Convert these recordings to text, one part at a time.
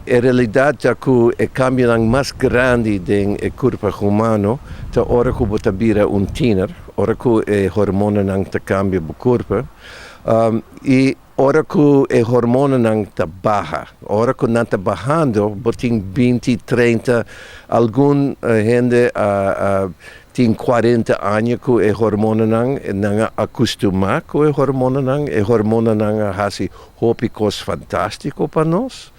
E realidat ta ku e kambionan mas grandi den e kurpa humano ta ora ku bo ta bira un tiener, ora ku e hormonanan ta kambia bo kurpa i ora ku e hormonanan ta baha. Ora ku nan ta bahando, bo tin 20, 30, algun hende a tin 40 aña ku e hormonanan, nan a akustumá ku e hormonanan a hasi hopi kos fantástiko pa nos,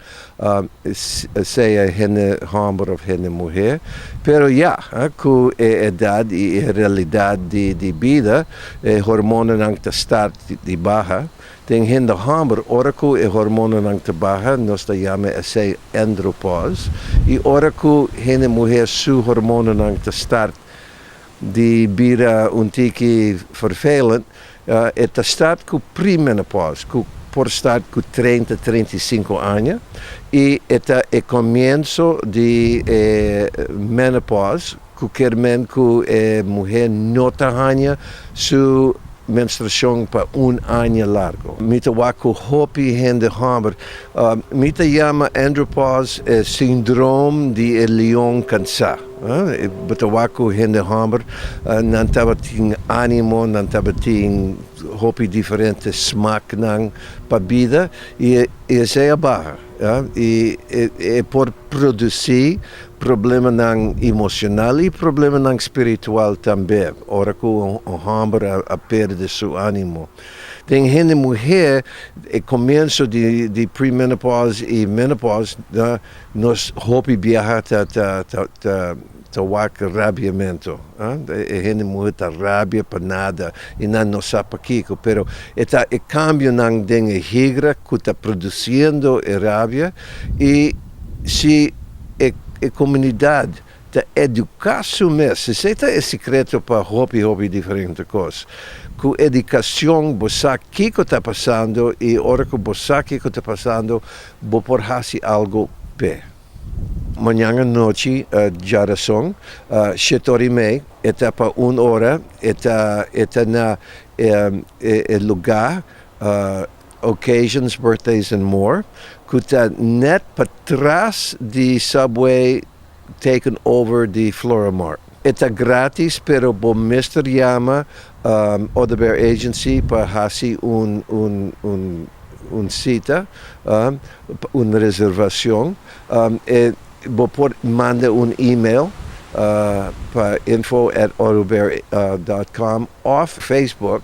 sea hende hòmber òf hende muhé, pero ya, ku e edat i e realidat di bida, e hormonanan ta start di baha. Den hende hòmber, ora ku e hormonanan ta baha, nos ta yama esei andropause, i ora ku hende muhé su hormonanan ta start di bira un tiki vervelend, e ta start ku premenopause, ku por start ku 30, 35 aña, i e ta e komienso di menopause, ku ke men ku e muhé no ta haña su menstruashon pa un aña largu. Mi ta wak ku hopi hende hòmber. Mi ta yama andropause e síndrome di e leon kansá. Bo ta wak ku hende hòmber nan tabatin ánimo, nan tabatin hopi diferente smaaknan pa bida i esei a baha. I e por produsí problemanan emoshonal i problemanan spiritual tambe, ora ku un hòmber a pèrdè su ánimo. Den hende muhé, e komienso di premenopause i menopause, nos hopi biaha ta wak rabiamentu. E hende muhé ta rabia pa nada i nan no sa pakiko, pero e ta e kambionan den e higra ku ta produsiendo e rabia, i si e komunidat ta eduká su mes, esei ta e sekreto pa hopi hopi diferente kos. Ku edukashon bo sa kiko ta pasando, i ora ku bo sa kiko ta pasando, bo por hasi algu p'e. Mañan anochi, djarason, 7:30, e ta pa un ora, e ta na e lugá Occasions, Birthdays and More, ku ta net patras di Subway taken over di Floramart. E ta gratis, pero bo mester yama Oduber Agency pa hasi un sita, un reservashon. E bo por manda un e-mail pa info@oduber.com òf Facebook.